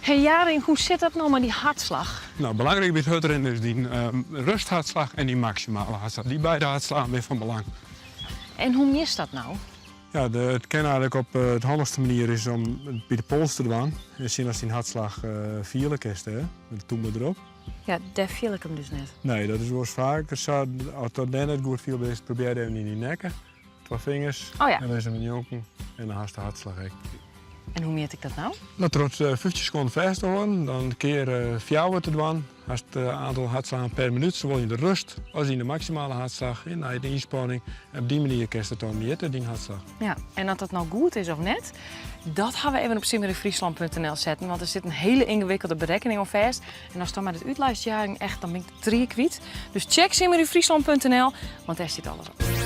Hey Jaring, hoe sit dat no mei dy hartslach? No, belangryk by it hurdrinnen is dyn rêsthartslach en dyn maksimale hartslach. Dy beide hartslaggen binne fan belang. En hoe mjitst dat no? Ja, it kin eigenlik op it handichste manier is om it by de pols te dwaan en sjen oftst dyn hartslach fiele kinst, hè, met de tûme derop. Ja, dêr fiel ik him dus net. Nee, dat is wolris faker sa. As dat dêr net goed fielber is, probearje even yn dyn nekke. Twa fingers oh, ja. En lis him njonken en dan hast de hartslach ek. En hoe mjit ik dat no? No, troch it 15 sekonden fêst te hâlden, dan kear fjouwer te dwaan, hast it oantal hartslaggen per minút, sawol yn de rêst as yn de maksimale hartslach, nei de ynspanning. En op dy manier kinst it dan mjitte, dyn hartslach. Ja, en oft dat no goed is of net, dat ha we even op simmerynfryslan.nl setten, want der sit in hiele yngewikkelde berekkening oan fêst. En ast dan mei dat útleist, Jaring, echt, dan bin ik de tried kwyt. Dus check simmerynfryslan.nl, want dêr stiet alles op.